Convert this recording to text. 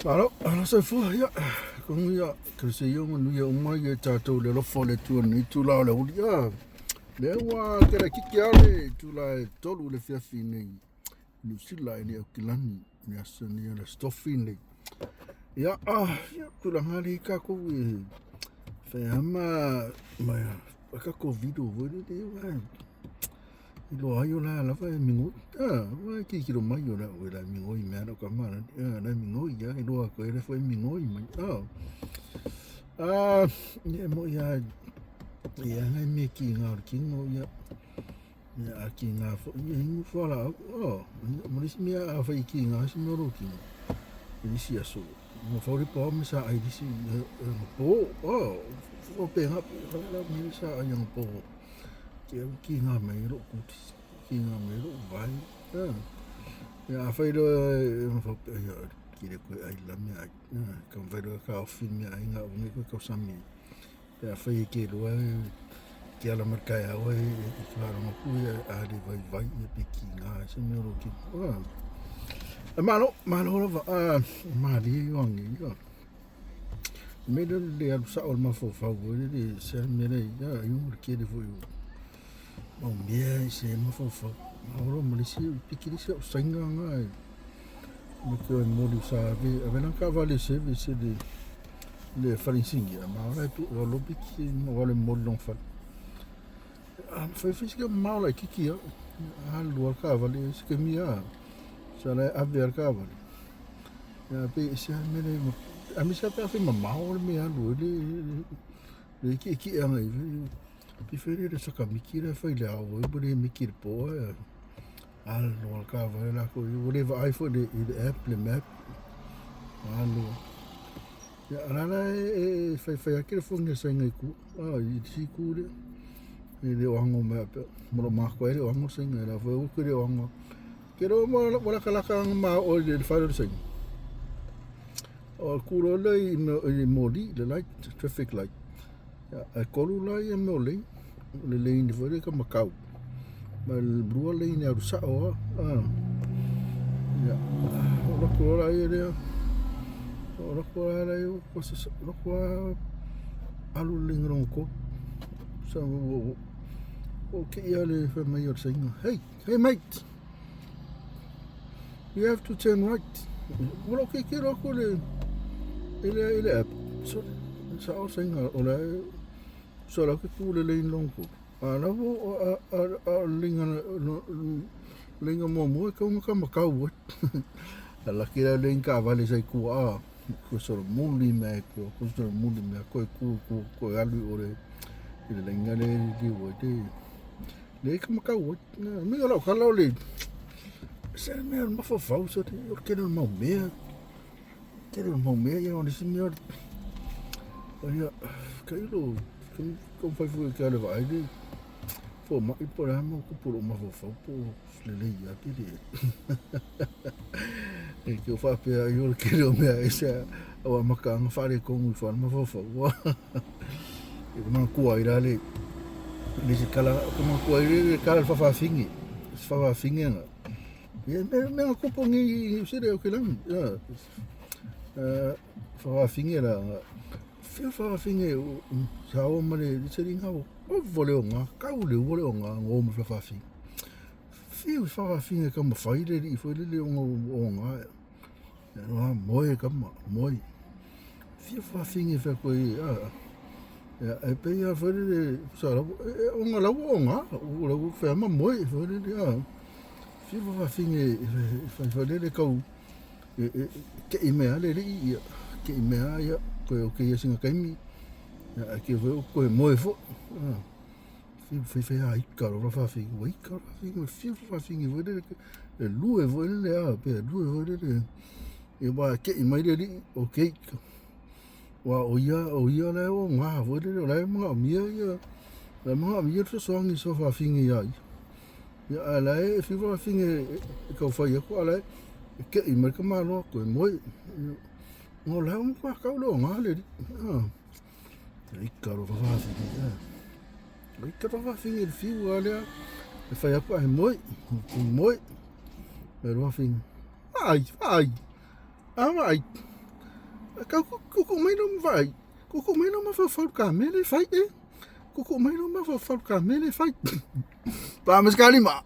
Malo, alo soifua, ia, kogu ia, kerese ia manuia uma ia tātou le alofa o le Atua nei tula o le uli, ia, lea ua kela kiki a le tula e tolu le fiafi nei, New Zealand e le Aukilani, le aso nei o le stofi nei. Ia, ah, ia, tulaga le kākou e whai ma, ma kākou video voi le le, Iloa ai o la lava e migoi. Ah, ua e kilo mai o la o la migoi mea la ka ma la la migoi ya iloa ko ele foi migoi mai. Ah. Ah, ye mo ya ya ngai me ki ngā o kingo ya ya a ki ngā fo ye ingu fo la oh mo lisi mea a fai ki ngā si mo ro kingo. Lisi aso. Mo fauri po me sa ai lisi po oh fo pe ngā la me sa ai ngā po. Ke au ki ngā mei ro kuti, ki ngā mei ro vai. Ia a whai roa e ma whau ia ki re koe ai la mea ai. Ka whai roa ka ofi mea ai ngā unge koe kau sami. Ia whai e ke roa e ke ala mar kai au e i te wharonga ku ia a re vai vai ia pe ki ngā se mea ro ki. E malo, malo lava, malie i wangi. Ia. Me le le alu sao le mafaufau foi lele se mea lea ia i le kele foi o mau mea i se mafaufau. Ma olo ma le isi piki le isi au sainga nga e me ke o moli sa ave ave na ka vale service le le falinsingi ma ora e tu o lo piki ma wale moli long fale. A fai fai sika ma ola kiki ia alu al ka vale se ke mia sa le ave al ka vale. Ia pe se a mele a me sa pe afe mamao le mea alu le le ki ki anga i pi fere le saka miki le fai le ao e le miki le po e alu al ka vale la ko i le va ai fo le i le app le map alu ia ala la e fai fai ake le fonga sa ngai ku a i si ku le e le o ango me pe mo lo ma ko e le o ango sa ngai la fo ko le o ango Ke roa mo mo laka laka ang ma o le whare o sing. O kuro le i me i moli le light traffic light. Ya e kolu la i me ole le le ni fo le ka makau. Ma le brua le ni aru sa o a. Ya o la kuro la i le o la kuro la i ko sa la kuro alu le ngrongo ko. Sa o o ke ia le fa mai o singa. Hey, hey mate. You have to turn right. Wala ke ke ro ko le ele ele app. So sa o singa o le so la ke ku le lane long ko. A la wo a a a linga linga mo mo ka ka makau. A la ki la lane ka vale sai ku a ko so muli me ko ko so muli me ko ku ku ko alu ore ile linga le li wo te. Le ka makau me o lau kala o le se mea o le mafaufau so te o kele o le mau mea kele o le mau mea ia o le isi mea o ia ka ilo ka mawhai fua ke ale vaai le fo mai po le ama kupu lo mafaufau po lelei ia pe le e ke o whapea i o le kele o mea e se au a maka anga whare kongu i whare mafaufau E ko manatua ai la le le se kala ko manatua ai le kala le faafaafine se faafaafine aga ia mea mea kopo ni se le o ke lagi ia faafaafine la fia faafaafine sa o ma le se linga o vo le o ngā kau le ua le o ngā ngō ma faafaafine fiu faafaafine ka mawhai le li foi le le o ngā Ia, moe kama, moe. Fia whawhingi whea koe i, a, ia, e pei a whaerere, sa lau, e, e, o ngā lau o ngā, o lau whea ma moe, whaerere, a, fia whawhingi, whai whaerere kau, e, e, ke i mea le rii, ia, ke i mea, ia, koe o ke ia singa kaimi, ia, e ke whai o koe moe fo, a, fia whai a ika ro whawhingi, ua ika ro whawhingi, fia whawhingi whaerere, e lue whaerere, a, pe lue whaerere, e wā ke i mai le rii, o ke ika. Wā o ia, o ia le o ngā whaerere, o lai mga o mia ia, lai mga o mia soangi so whawhingi ia ia. Ia a lai e whiwa whawhingi e kau whai aku, a lai e ke i mai ka māloa koe moe. Ngō lai o ngā kau le o ngā le rii. Ika ro whawhawhingi, ia. Ika ro whawhawhingi le whiu a lea, e whai aku a he moe, moe, e roa whingi. Whai, whai, a whai. Kau kuku mai lou vaai. Kuku mai lou mafaufau i ka mea lea e fai e. Kuku mai lou mafaufau i ka mea lea e fai. Pa ma se kalima.